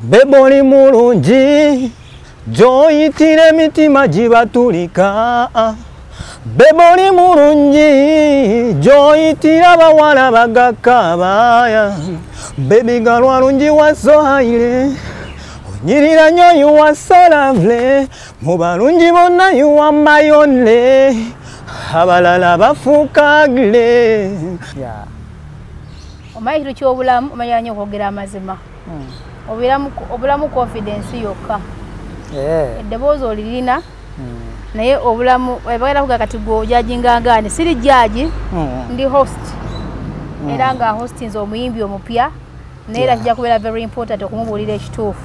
Baby oli mulungi gy'oyitira emitima gibatulika. Baby oli mulungi gy'oyitira abawala bagakaabaya. Baby girl walungi wasohaire, onyirira nnyo you are so lovely. Mu balungi bonna you are my only, abalala bafuuka ugly. Omanyi ekintu ky'obulamu, omanyira nnyo okwogera amazima. Obulamu confidence yokka. Eddoboozi olirina, naye obulamu bagenda kuga kati gwe ojajingangaane. Siri judge, ndi host. Era nga hostinze omuyimbi omupya, naye era kijja kubeera very important okumubuulira ekituufu.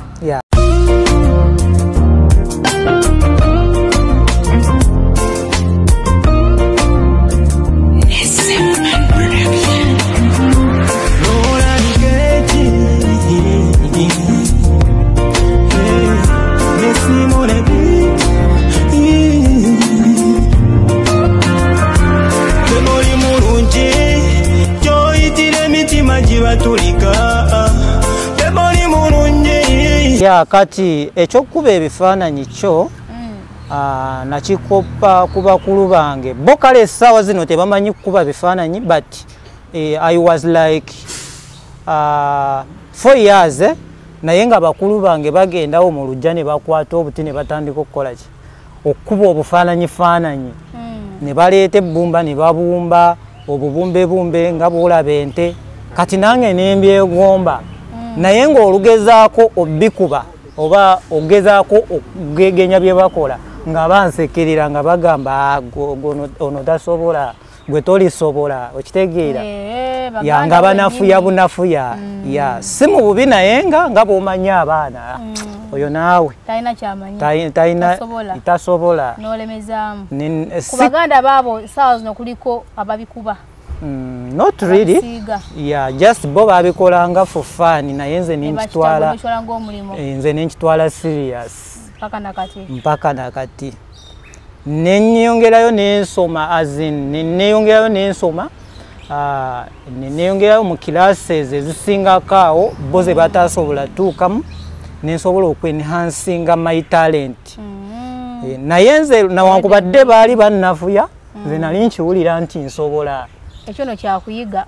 Ya kati ekyokuba ebifaananyi kyo nakikopa ku bakulu bange bo. Kale essaawa zino tebamanyi kukuba bifaananyi, but I was like 4 years naye nga bakulu bange bagendawo mu luggya ne bakwata obuti ne batandika okukola ki, okukuba obufaananyi faananyi. Ne baleeta ebbumba ne babumba obubumbebumbe nga bw'olaba ente. Kati nange nembyegomba, naye ng'olugezaako obikuba oba ogezaako okugegenya bye bakola nga bansekerera, nga bagamba ono tasobola, gwe tolisobola, okitegeera? Ya nga banafuya bunafuya. Ya si mu bubi, naye nga bw'omanyi abaana, oyo naawe talina kyamanyi, tasobola, n'olemezaamu. Ku baganda baabo essaawa zino kuliko ababikuba? Not really. Yeah, just bo babikolanga for fun, naye nze nenkitwala, nze nenkitwala serious mpaka nakati, mpaka nakati. Nenyongerayo nensoma, as in neyongerayo nensoma, neneyongerayo mu classes ezisingako awo bo ze batasobola tuukamu, nensobola okwenhancinga my talent. Naye nze nawankubadde baali bannafuya, nze nali nkiwulira nti nsobola. Ekyo no kyakuyiga.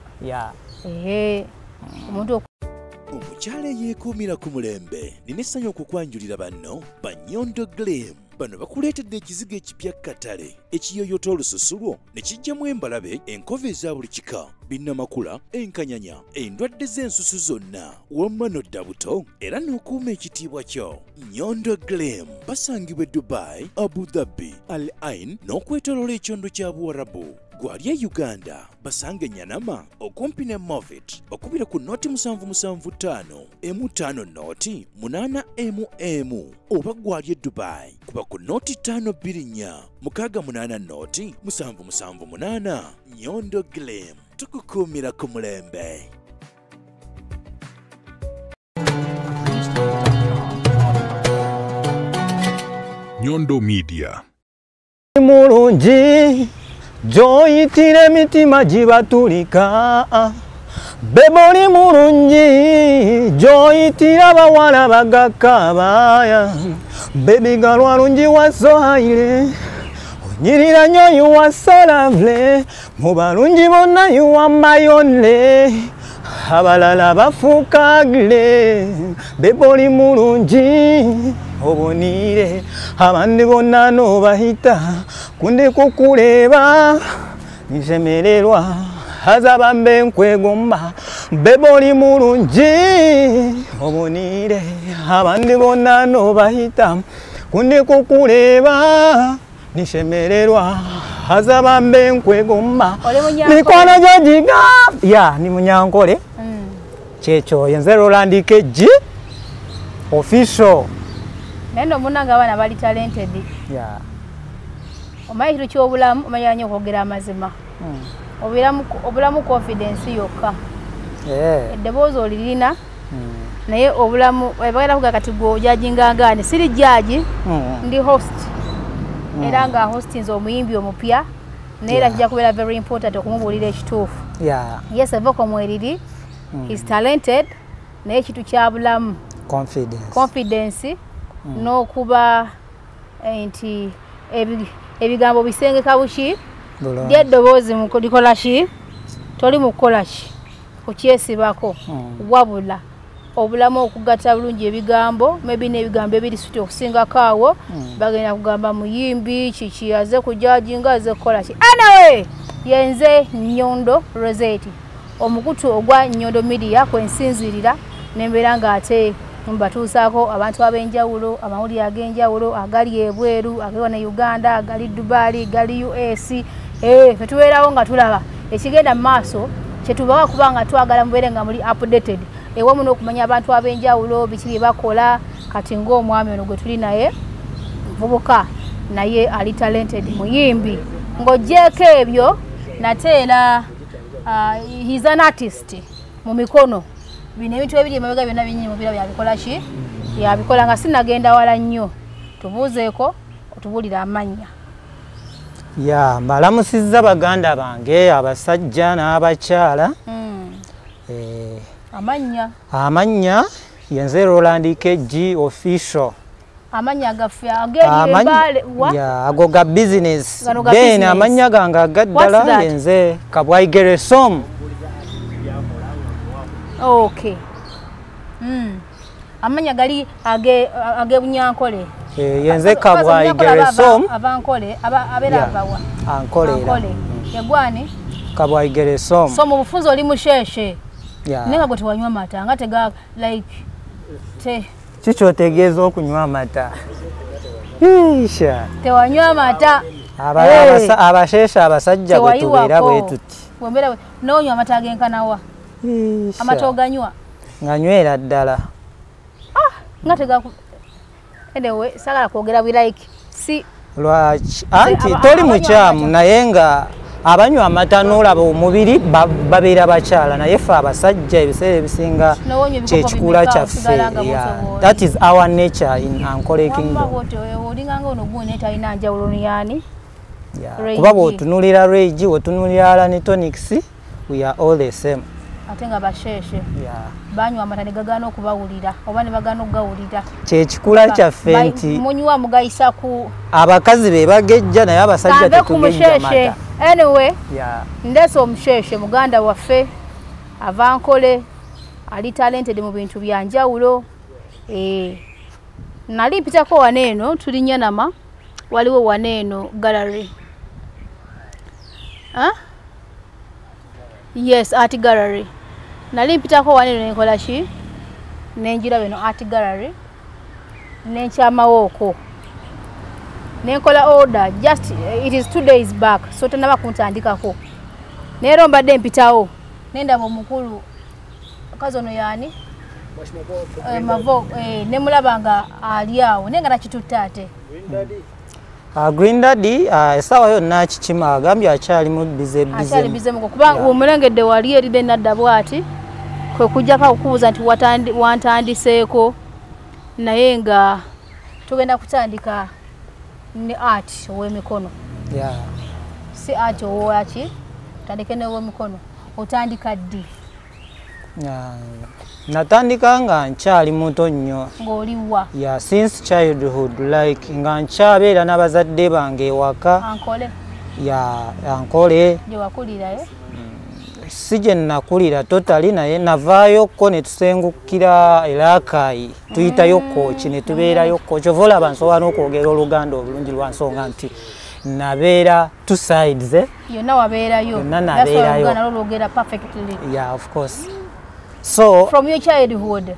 Omuntu omukyala eyeekuumira ku mulembe, nina essanyu okukwanjulira banno Banyondo Glam. Bano bakuleetedde ekizigo ekipya katale ekiyoyota olususu lwo ne kijjamu embalabe, enkovu eza buli kika, binnamakula, enkanyanya, endwadde z'ensusu zonna, wamma nodda buto era n'okuuma ekitiibwa kyo. Nyondo Glam basangibwa e Dubai, Abu Dhabi, Al Ain n'okwetooloola ekyondo kya Buwarabu. Gwali e Uganda basange Nyanama okumpi ne Movit, bakubira ku 077 5 50 8 11, oba gwali e Dubai kuba ku 054 68 0 778. Nyondo Glam, tukukuumira ku mulembe. Nyondo Media. Mulungi gy'oyitira emitima gibatulika. Baby oli mulungi gy'oyitira abawala bagakaabaya. Baby girl walungi wasohaire, onyirira nnyo you are so lovely. Mu balungi bonna you are my only, abalala bafuuka ugly. Baby oli mulungi obonire, abandi bonna n'obahita, kundi kukuleeba nsemererwa, haza bambe nkwegomba. Baby oli mulungi obonire, abandi bonna n'obahita, kundi kukuleeba nishemererwa, haza bambe nkwegomba. Mikwano gyo giga ya ni Munyankole. Kyekyo nze Roland KG official. Naye nno munnange abaana bali talented. Omanyi ekintu ky'obulamu, omanyira nnyo okwogera amazima. Obulamu confidence yokka. Eddoboozi olirina, naye obulamu bagenda kuga kati gwe ojajingangaane. Siri judge, ndi host. Era nga hostinze omuyimbi omupya, naye era kijja kubeera very important okumubuulira ekituufu. Yes, evoko mweriri, he's talented, naye ekintu kya bulamu. Confidence n'okuba nti ebigambo bisengeka buki lyeddoboozi likola ki toli mu kukola ki kukyesibako wabula obulamu okugatta bulungi ebigambo maybe n'ebigambo ebiri suti okusingako awo bagenda kugamba muyimbi kiki aze kujajinga aze kukola ki. Anyway, yenze Nyondo Rosette, omukutu ogwa Nyondo Media kwensinzirira nembeera ng'ate mbatuusaako abantu ab'enjawulo, amawulire ag'enjawulo agali ebweru, agali wano Uganda, agali Dubai, gali US. Ffe tubeerawo nga tulaba ekigenda mu maaso kyetubawa kubanga twagala mubeere nga muli updated ewamu n'okumanya abantu ab'enjawulo biki bye bakola. Kati ng'omwami ono gwe tuli naye muvubuka naye ali talented muyimbi, ng'oggyeeko ebyo nate era he's an artist mu mikono. Bino ebintu ebiri emabega byonna binnyini mubira byabikola ki yabikola nga sinagenda wala nnyo. Tubuuzeeko otubuulire amannya. Ya, mbalamusizza baganda bange abasajja n'abakyala. Amannya yenze Roland KG Official. Amannya gaffe ag'ebale wa? Ya, ago ga business. Then amannya gange agaddala yenze Kabwaigere Som. Okay. Amannya gali age Bunyankole. Yenze Kabwaigere Som. Abankole abeera abawa. Ankole. Yagwani? Kabwaigere Som. So mu bufunze oli musheshe. Naye gwe tewanywa amata nga tega like te kikyotegeeza okunywa amata. Isha. Tewanywa amata. Abasheshe abasajja bwe tubeera bwe tuti. Bwembeera n'onywa amata agenkanawa. Amata oganywa? Nga nywera ddala. Nga tega. Anyway, sagala kwogera bwe like si lwaki anti toli mukyamu naye nga abanywa amata n'olaba omubiri babeera bakyala naye ffe abasajja ebiseera ebisinga kyekikula kyaffe. That is our nature in Ankole Kingdom. Kuba bw'otunuulira Regi, bw'otunuulira Alanitonics, we are all the same. Ate nga basheshe banywa amata ne gagaana okubawulira oba ne bagaana okugawulira. Kyekikula kyaffe nti munywa mugayisa ku abakazi be bagejja naye abasajja tetugejja mata. Anyway, ndeese omusheshe muganda waffe ava Ankole, ali talented mu bintu bya njawulo. Nali mpitako wano eno tuli Nyanama, waliwo wano eno gallery. Yes, art gallery. Nali mpitako wano eno nenkola ki nenjiraba eno art gallery nenkyamawo okwo nenkola order just it is 2 days back, so tanaba kuntandikako. Naye era mbadde mpitawo nendaba omukulu kazi ono yaani Mavo, nemulaba nga ali awo naye nga nakitutte ate. Green Daddy essaawa yonna kikima agambye akyalimu bize akyali bizemuko kubanga omulengedde wali eride nadda bw'ati kwe kujjako okubuuza nti wantandiseeko, naye nga tugenda kutandika ne art ow'emikono. Si art owaki, otandike n'ow'emikono. Otandika ddi? Natandika nga nkyali muto nnyo. Ng'oliwa? Yeah, since childhood, like nga nkyabeera n'abazadde bange ewaka. Ankole? Yeah, Ankole. Gye wakulira eh? Si gye nakulira totally, naye navaayokko ne tusengukira Erakayi, tuyitayo Kooki ne tubeerayo Kooki. Kyova olaba nsobola n'okwogera Oluganda obulungi lwa nsonga nti nabeera two sides. Yonna wabeerayo. Yonna nabeerayo. That's why Oluganda lwogera perfectly. Yeah, of course. So from your childhood,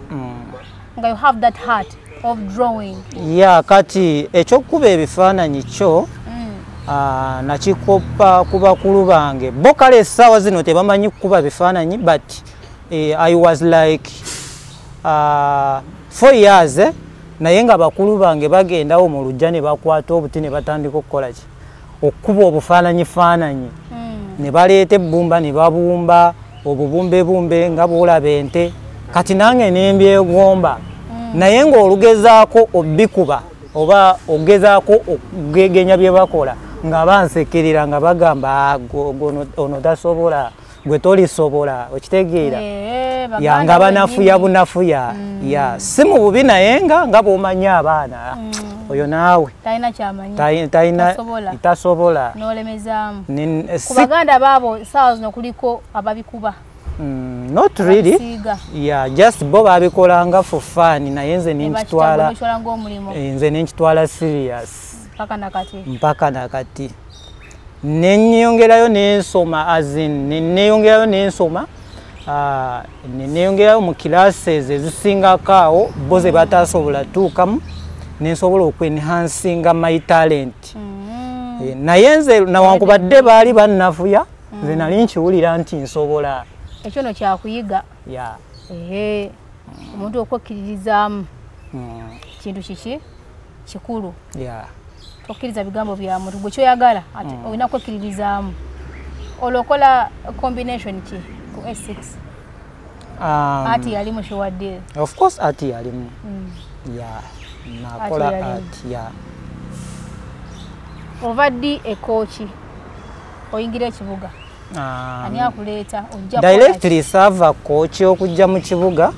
nga you have that heart of drawing. Yeah, kati ekyokuba ebifaananyi kyo nakikopa ku bakulu bange. Bo kale essaawa zino tebamanyi kukuba bifaananyi, but I was like 4 years naye nga bakulu bange bagendawo mu luggya ne bakwata obuti ne batandika okukola ki okukuba obufaananyi faananyi. Ne baleeta ebbumba ne babumba obubumbebumbe nga bw'olaba ente. Kati nange ne mbyegomba naye ng'olugezaako obbikuba oba ogezaako okugegenya bye bakola nga bansekerera nga bagamba ono tasobola Gwe tolisobola, okitegeera? Ya, nga banafuya bunafuya. Ya, si mu bubi, naye nga bw'omanyi abaana, oyo naawe talina kyamanyi, talina, tasobola. Tasobola. N'olemezaamu ku baganda baabo. Saawa zino kuliko ababikuba. Not really. Abasiiga. Yeah, just bo babikolanga for fun, naye nze nenkitwala nekitwala ng'omulimu. Nze nenkitwala serious. Paka nakati. Mpaka nakati. Nenyongerayo nensoma, as in neneyongerayo nensoma, neneyongerayo mu classes ezisingako awo bo ze batasobola tuukamu, nensobola okwenhancinga my talent. Naye nze nawankubadde baali bannafuya, nze nali nkiwulira nti nsobola. Ekyo no kyakuyiga. Ehe, omuntu okwekkiririzaamu kintu kiki kikulu. Tokkiriza bigambo bya muntu, gwe kyoyagala ate olina kwekkiririzaamu. Olwo okola combination ki ku S6? Art yali mu shiwadde? Of course art yalimu. Yeah, nakola Art yalimu. art, yeah. Ova ddi ekooki oyingira ekibuga? Ani akuleeta? Ojja Directly saava Kooki okujja mu kibuga,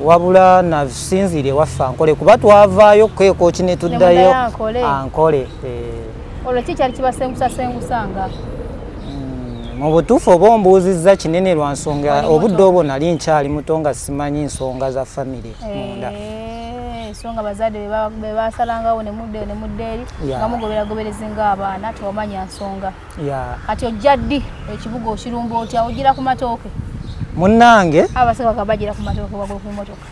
wabula nasinziira ewaffe Ankole, kuba twavaayo ko ekooki ne tuddayo. Nemuddayo Ankole. Ankole, eh. Olwo ki kyali kibasengusa sengusanga? Mu butuufu oba ombuuzizza kinene lwa nsonga Wali obudde muto. obwo nali nkyali muto nga simanyi nsonga za famire munda. So nga bazadde be basalangawo ne mudda ne mudda eri nga mugoberagoberezi ng'abaana, tewamanya nsonga. Kati ojja ddi ekibuga? Okirumba otya? Ogira ku matooke? Munnange, Abaseka bagira ku matooke waggulu ku motoka.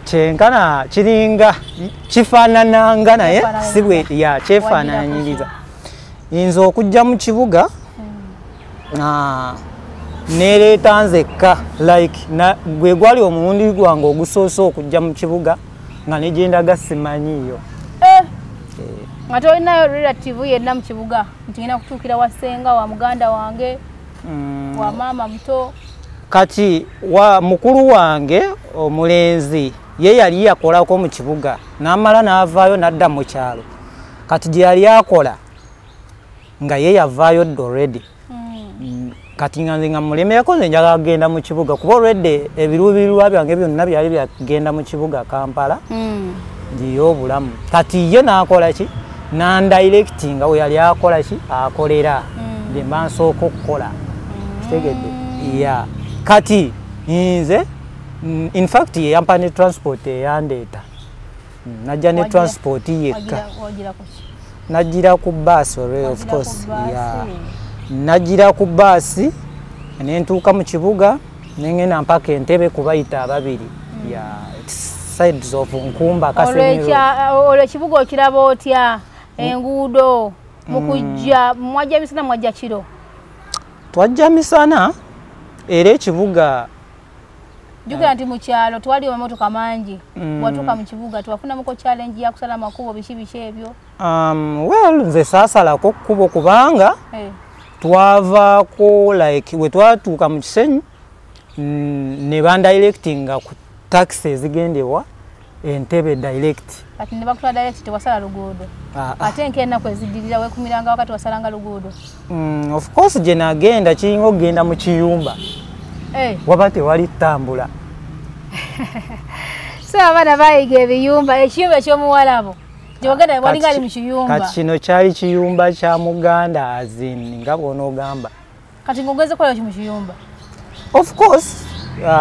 Kyenkana kiringa kifaanananga, naye Kyefaanananga. si bwe ya kyefaananyiriza. Nze okujja mu kibuga, nereeta nzekka, like gwe gwali omulundi gwange ogusoose okujja mu kibuga nga ne gye ndaga simanyiiyo. Eh, nga tolinayo relative yenna mu kibuga nti ngenda kutuukira wa ssenga, wa muganda wange, wa maama muto? Kati wa mukulu wange omulenzi ye yali yakolako mu kibuga n'amala n'avaayo n'adda mu kyalo. Kati gye yali akola nga ye yavaayo dda already. Kati nga nze nga mulemerako, nze njagala kugenda mu kibuga kuba already ebiruubirirwa byange byonna byali byagenda mu kibuga Kampala ngiye obulamu. Kati ye n'akola ki, nandirectinga we yali akola ki, akolera, gye mba nsooka okukola, kitegedde? Ya, kati nze in fact ye yampa ne transport eyandeeta. Najja ne transport yekka. Wagira ku ki? Najjira ku baasi olwe, of Wagira ku course. baasi. Ya, najjira ku baasi nentuuka mu kibuga, nengenda mpaka Entebe kubayita ababiri, ya, it's sides of Nkumba, Kasenyi Road. Olwo ekibuga okiraba otya? Enguudo mukujja, mwajja misana, mwajja kiro? Twajja misana, era ekibuga Jjukira nti mu kyalo twaliyo amamotoka mangi. Watuuka mu kibuga tewafunamuko challenge ya kusala amakubo, biki biki ebyo? Well, nze saasalako kkubo kubanga twavaako, like we twatuuka mu Kisenyi, ne bandirectinga ku taxi ezigendewa Entebe direct. Kati ne bakutwala direct, tewasala luguudo? Ah, ah. Ate nk'ennaku eziddirira weekumiranga wakati wasalanga luguudo? Of course gye nagenda kiringa okugenda mu kiyumba, waba tewali ttambula. So abaana bayiga ebiyumba, ekiyumba ekyomuwalabo gyewagenda walinga ali mu kiyumba. Kati kino kyali kiyumba kya muganda, as in nga bw'onoogamba. Kati ng'ogeze kukola ki mu kiyumba? Of course,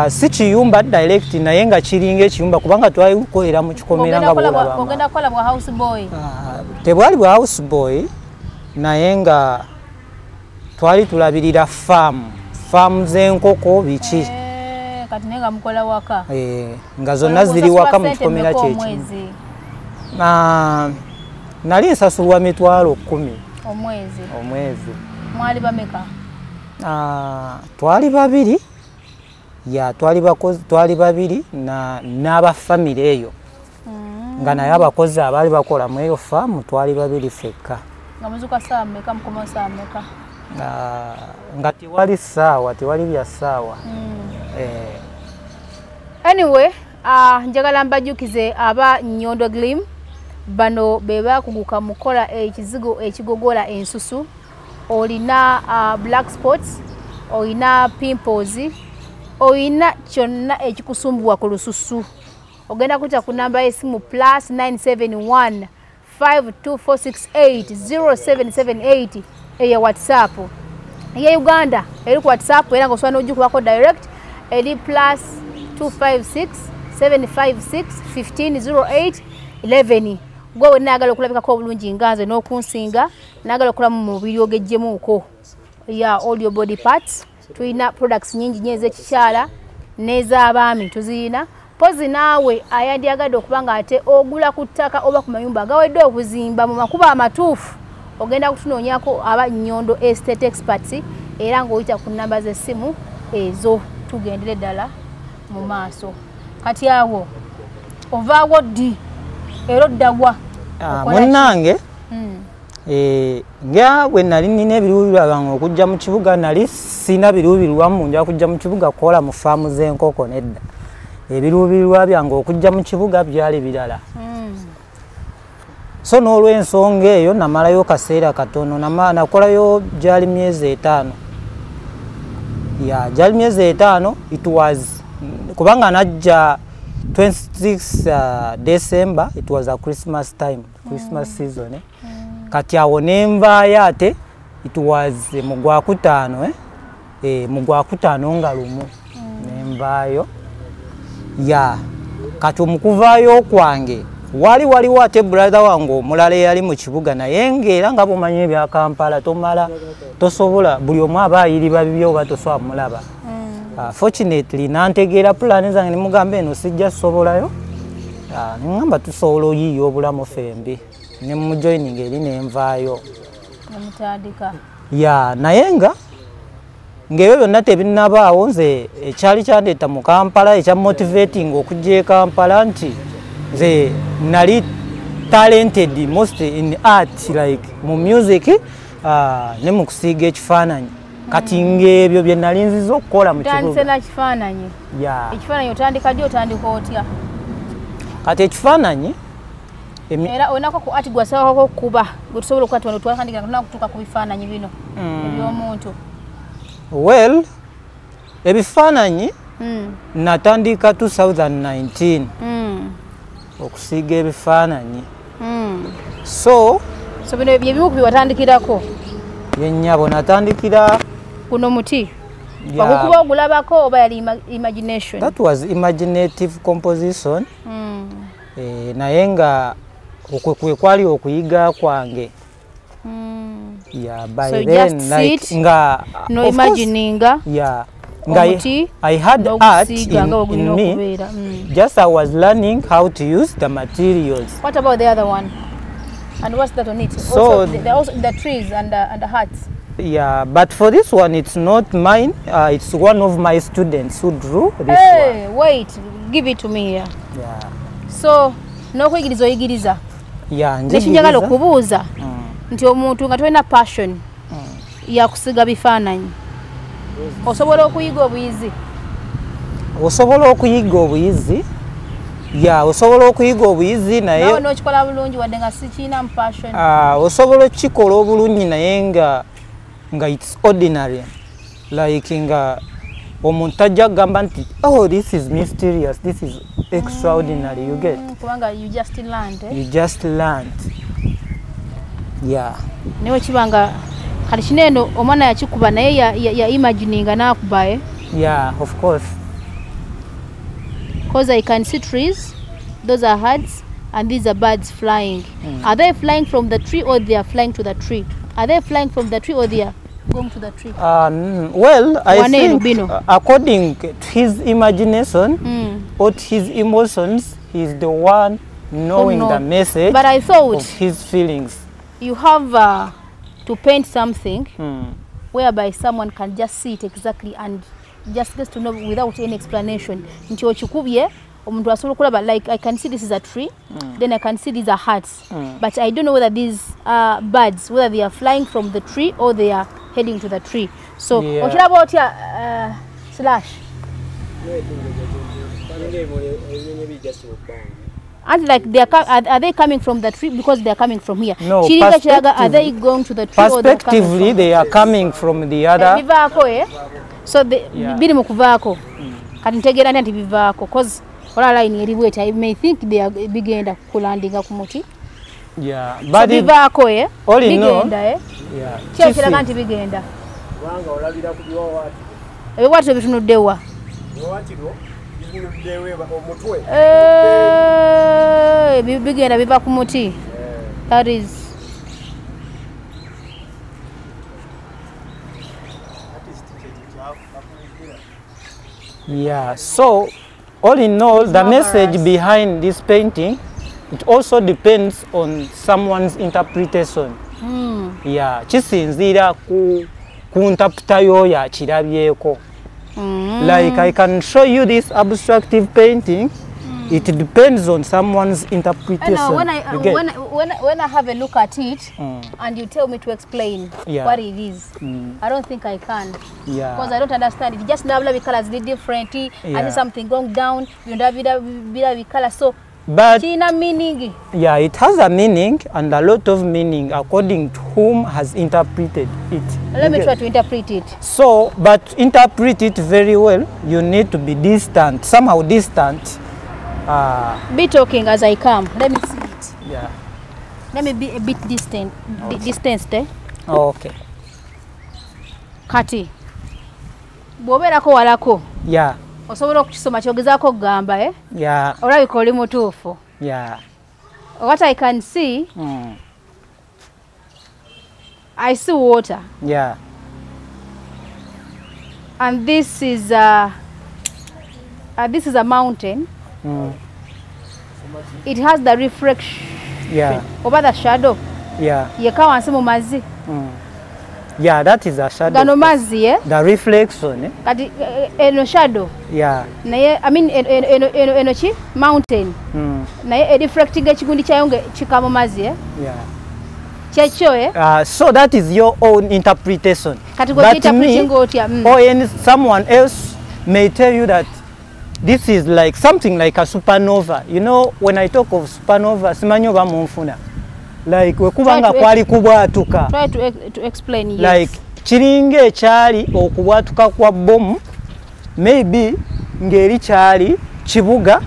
si kiyumba direct, naye nga kiringa ekiyumba kubanga twali kukolera mu kikomera nga bw'olaba. Ogenda kukola bwa house boy? Ah, tebwali bwa house boy, naye nga twali tulabirira faamu z'enkoko biki. Eh, kati naye nga mukola waka? Eh, nga zonna ziri waka mu kikomera kyekimu. Omwezi? Ah, nali nsasulwa 100,000. Omwezi? Omwezi. Mwali bameka? Ah, twali babiri, ya, twali bakozi, twali babiri na n'abafamire eyo, nga naye abakozi abaali bakola mu eyo faamu twali babiri ffekka. Nga muzuka saa mmeka, mukomawo saa mmeka? Ah, nga tewali ssaawa, tewali bya ssaawa. Eh, Anyway, njagala mbajjukize aba Nyondo Glim, bano be bakuguka mu kukola ekizigo ekigogola ensusu. Olina black spots, oyina pimples, oyina kyonna ekikusumbuwa ku lususu, ogenda kuyita ku namba y'essimu +971 52468 0778 eya WhatsApp. Eya Uganda eri ku WhatsApp era ng'osobola n'ogikubako direct eri +256 756 1508 11. Gwe wenna ayagala okulabikako obulungi nga nze n'okunsinga, n'ayagala okulamu mu mubiri ogejjemuuko ya all your body parts, tulina products nyingi nnyo ez'ekikyala n'ez'abaami tuzirina. Pozi naawe ayandyagadde okuba nga ate ogula ku ttaka oba ku mayumba agawedde okuzimba mu makubo amatuufu, ogenda kutunoonyako aba Nyondo Estate Experts era ng'oyita ku namba z'essimu ezo. Tugendere ddala mu maaso. Kati awo ovaawo ddi era oddawa? Munnange nga bwe nali nina ebiruubirirwa byange okujja mu kibuga, nali sina biruubirirwa mu nja kujja mu kibuga kukola mu faamu z'enkoko nedda. Ebiruubirirwa byange okujja mu kibuga byali birala. So n'olw'ensonga eyo namalayo kaseera katono, nakolayo gyali myezi 5. Ya gyali myezi 5, it was kubanga najja 26 December, it was a Christmas time, Christmas season. Kati awo nenvaayo ate it was mu gwakutaano, mu gwakutaano nga lumu nenvaayo. Ya kati omukuvaayo kwange wali waliwo ate brother wange omulala eyali mu kibuga, naye ng'era nga bw'omanyi ebya Kampala tomala tosobola, buli omu aba ayiriba bibye oba tosobola mulaba. Fortunately nantegeera pulaani zange nemugamba eno sijja sobolayo, neŋŋamba tusobola oyiiya obulamu ffembi, ne mujoininga eri nenvaayo. Ya naye nga ng'ebyo byonna tebinnabaawo, nze ekyali kyandeeta mu Kampala ekya motivating okujja e Kampala nti nze nali talented most in art, like mu music ne mu kusiiga ekifaananyi. Kati ng'ebyo bye nali nziza okukola mu kibuga. Otandise na kifaananyi? Ya. Ekifaananyi otandika ddi, otandika otya? Kati ekifaananyi era olinako ku art gwasabako okukuba gwe tusobola okukwata wano twatandika tunakutuuka ku bifaananyi bino eby'omuntu. Well, ebifaananyi natandika 2019 okusiiga ebifaananyi. So bino bye bimu ku bye watandikirako? Yennyabo natandikira kuno muti. Wagukuba ogulabako oba yali imagination? That was imaginative composition. Naye nga okwo kwe kwali okuyiga kwange. Yeah, by so then just like sit, nga no imagininga. Yeah, nga I had art in me. Just I was learning how to use the materials. What about the other one? And what's that on it? So also, also the trees and the hearts. Yeah, but for this one, it's not mine. It's one of my students who drew this one. Wait, give it to me here. Yeah. So, n'okuyigiriza oyigiriza. Yeah, njagala okubuuza nti omuntu nga tolina passion ya kusiga bifaananyi, osobola okuyiga obuyizi? Osobola okuyiga obuyizi. Ya, osobola okuyiga obuyizi naye nawe n'okikola bulungi wadde nga sikirina mu passion. Osobola okukikola obulungi naye nga it's ordinary, like nga omuntu tajja kugamba nti oh, this is mysterious, this is extraordinary, you get. Kubanga you just learned, eh? You just learned. Yeah. Naye kibanga kati kino eno omwana yakikuba naye ya imagininga n'akuba, eh? Yeah, of course. Because I can see trees, those are hearts, and these are birds flying. Are they flying from the tree or they are flying to the tree? Are they flying from the tree or they are going to the tree? Well, I think according to his imagination or to his emotions, he's the one knowing the message. But I thought of his feelings. You have to paint something whereby someone can just see it exactly and just gets to know without any explanation. Nti okikubye omuntu asobola okulaba, like I can see this is a tree, then I can see these are hearts, but I don't know whether these are birds, whether they are flying from the tree or they are heading to the tree. So okiraba otya slash? And like they are they coming from the tree because they are coming from here? No, are they going to the tree or prospectively they are coming from the other. So biri mu kuvaako. Kati ntegeera nti bivaako cause ola line eri bweti, I may think they are bigenda kulandinga ku muti. Yeah, but so bivaako eh? Bigenda eh? Yeah. Kyekiraga nti bigenda. Kubanga olabira ku biwawaatiro. Ebiwaatiro bitunudde wa? Ebiwaatiro bitunudde omutwe. Bigenda biva ku muti. That is yeah, so all in all, the message behind this painting, it also depends on someone's interpretation. Yeah, kisinziira ku ntaputa y'oyo akirabyeko. Like I can show you this abstractive painting. It depends on someone's interpretation. No, when I have a look at it, and you tell me to explain what it is, I don't think I can. Yeah. Because I don't understand it. Just now, the colors are different. I see something going down. You know, the color. So, but China meaning. Yeah, it has a meaning and a lot of meaning according to whom has interpreted it. Let me try to interpret it. So, but interpret it very well. You need to be distant, somehow distant. Be talking as I come. Let me see it. Yeah. Let me be a bit distant. Okay. Distanced, eh? Oh, okay. Kati. Bw'obeerako walako. Yeah. Osobola okukisoma kyogezaako okugamba, eh? Yeah. Olabika oli mutuufu. Yeah. What I can see, I see water. Yeah. And this is a mountain. It has the reflection. Yeah. Over the shadow. Yeah. Yeka wansi mu mazzi. Yeah, that is a shadow. Gano mazzi, eh? The reflection, eh? Kati eno shadow. Yeah. Naye, I mean eno chi mountain. Naye reflecting ekigundi kyayo nga kika mu mazzi, eh? Yeah. Kyekyo, eh? So that is your own interpretation. Kati gwe interpreting otya? Or someone else may tell you that this is like something like a supernova. You know, when I talk of supernova, simanyi oba munfuna. Like wekubanga kwali kubwatuka. Try to explain, yes. Like kiringa ekyali okubwatuka kwa bomu, maybe ngeri kyali kibuga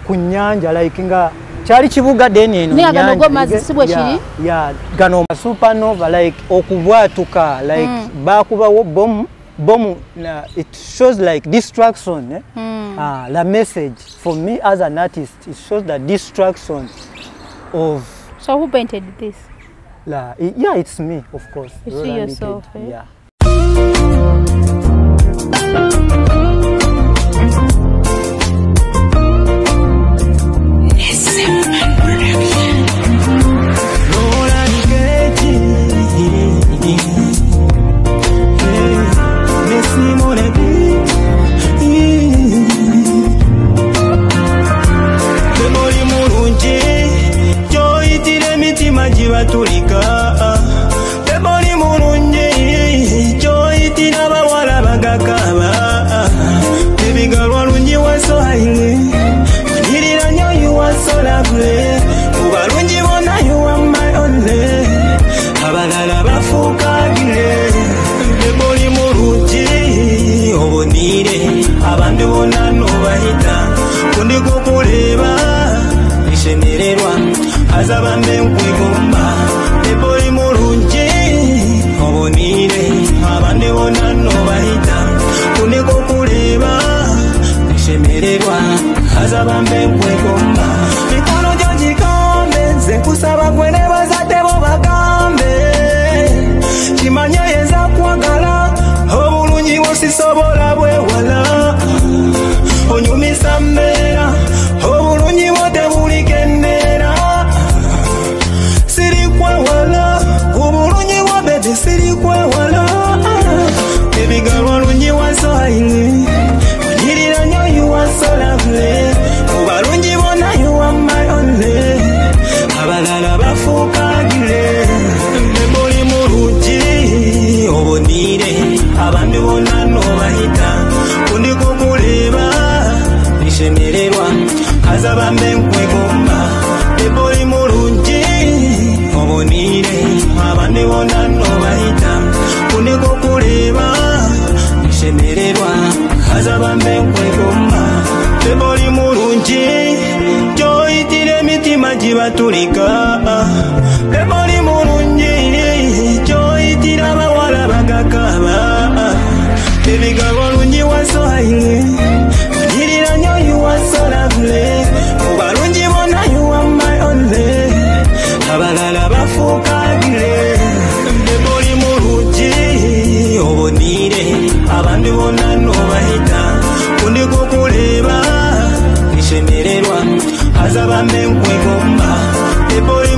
ku nnyanja, like nga kyali kibuga then eno nnyanja. Gano go mazzi si bwe kiri? Yeah, gano supernova like okubwatuka, like bakubawo bomu. Bomu, it shows like destruction. Eh? The message for me as an artist, it shows the destruction of. So who painted this? Yeah, it's me, of course. You see yourself, eh? Yeah. Batulika teboli mulungi kyoyitira bawala bagakaba ebigalwa lungi wasohaile onyirira nnyo you are so lovely mu balungi bonna you are my only abalala bafuukagire teboli mulungi obonire abantu bonna nobahita kundi kukuleba eshemererwa azabambe nkwegomba eboli mulungi obonire abandi bonna nobahita kuniko kuleba eshemererwa azabambe nkwegomba mikono gyo gigambe nze nkusaba gwe ne bazadde bo bagambe kimanye yenza kwagala obulungi bwo sisobola bwewala onyumisa mbeera obulungi bwo tebulikendera sirikwewala obulungi bwo bebe sirikwewala ebigalwa lungi wasohaile onyirira nnyo you are so lovely mu balungi bonna you Emitima gibatulika. Bebe oli mulungi kyoyitira abawala bagakaba. Baby girl olungi wasohaile, onyirira nnyo you are so lovely. Mu balungi bonna you are my only, abalala bafuuka gile. Bebe oli mulungi obonire, abandi bonna nobahita. Kundi kukuleba nishemererwa, haza bambe nkwegomba. Bebe oli